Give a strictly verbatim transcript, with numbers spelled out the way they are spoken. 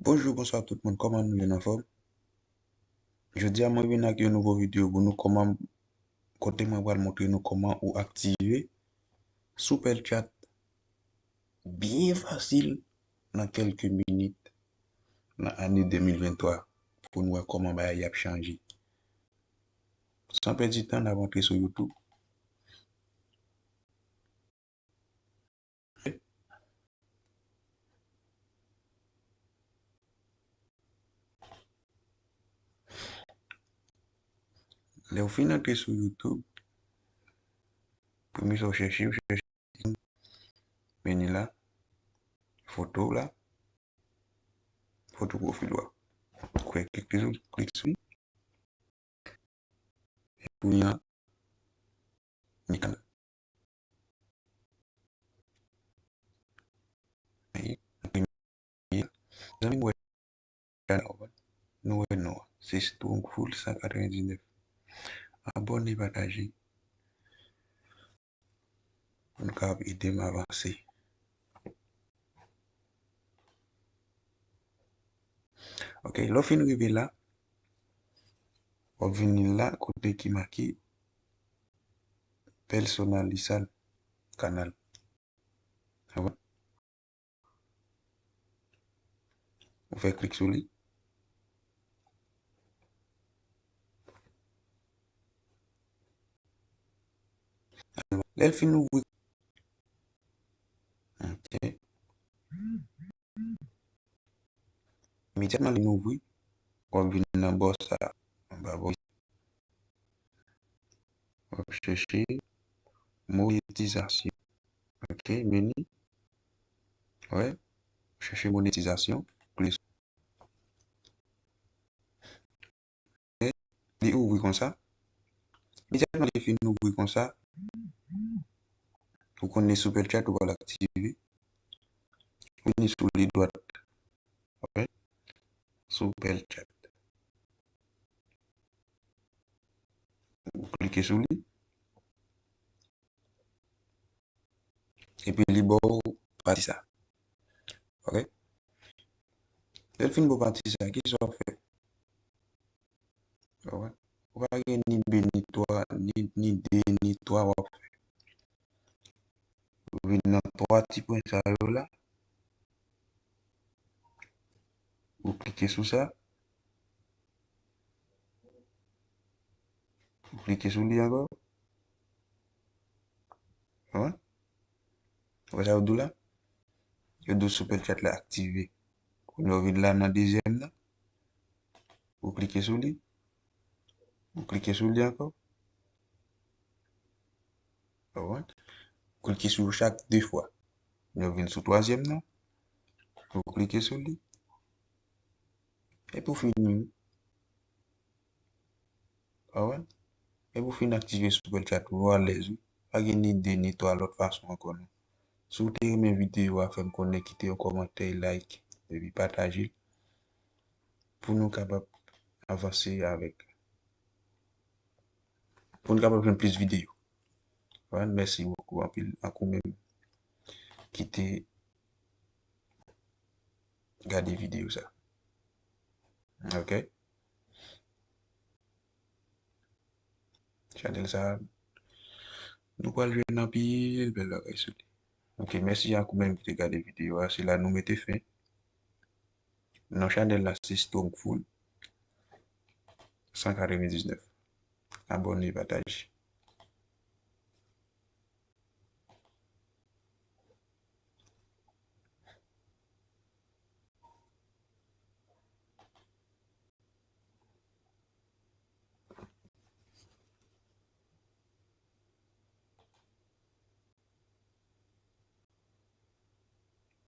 Bonjou, bonswa tout moun, kòman nou ye, n anfòm? Jodi a mwen vin ak yon nouvo videyo pou nou, kòman, kote mwen pral montre nou kòman ou aktive Super Chat byen fasil nan kèlke minit nan ane de mil venntwa pou nou wè kòman bagay y ap chanje. San pèdi tan, n ap antre sou YouTube. Lè w fin antre sou YouTube, premye sa w chèche, w chèche meni la, foto w la, foto pwofil ou a. Ou fè klik sou, klik sou li. Epi kounye a, mitan la. Wi, premye a. Zanmi m wè chanèl la, nou wè non an. Se Strong Full san katrevendiznèf. Abòne, pataje. Pou nou kapab ede m avanse. Ok, lè w fin rive la, w ap vini la kote ki make personalize canal. Ou wè? Ou fè klik sou li. Lè l fin ouvri, ok. Imedyatman li ouvri, w ap vin nan bò sa, anba bò. W ap chèche monetizasyon. Ok, meni. Wè, chèche monetizasyon. Klik sou li ouvri konsa. Imedyatman li fin ouvri konsa, ou konnen Super Chat ou pral aktive. Ou vini sou li dwat. Ok? Super Chat. Ou klike sou li. Epi li ba w pati sa. Ok? Lè l fin ba w pati sa, kisa w ap fè? Ou wè? Ou pa gen ni de, ni twa, ni, ni de, ni twa w ap fè. Ou vin nan twa ti pwen sa yo la. Ou klike sou sa. Ou klike sou li ankò. Wè? Wè sa yo di w la? Yo di w Super Chat la aktive. Kounye a w vin la nan dezyèm nan. Ou klike sou li. Ou klike sou li ankò. Ou wè? Ou klike sou yo chak de fwa. Kounye a w vin sou twazyèm nan. Ou klike sou li. Epi w fini. Ou wè? Epi w fin aktive Super Chat ou, ou alèz wi. Pa gen ni de ni twa lòt fason ankò non. Si w te renmen videyo a, fè m konnen, kite yon kòmantè, like, epi pataje l pou nou kapab avanse avèk, pou nou kapab jwenn plis videyo. Ou wè? Mèsi bokou anpil ak ou menm ki te gade videyo sa. Ok? Chanèl sa, nou pral jwenn anpil bèl bagay sou li. Ok, mèsi ak ou menm ki te gade videyo a. Se la nou mete fen. Non chanèl la se Strong Full san katrevendiznèf. Abòne, pataje.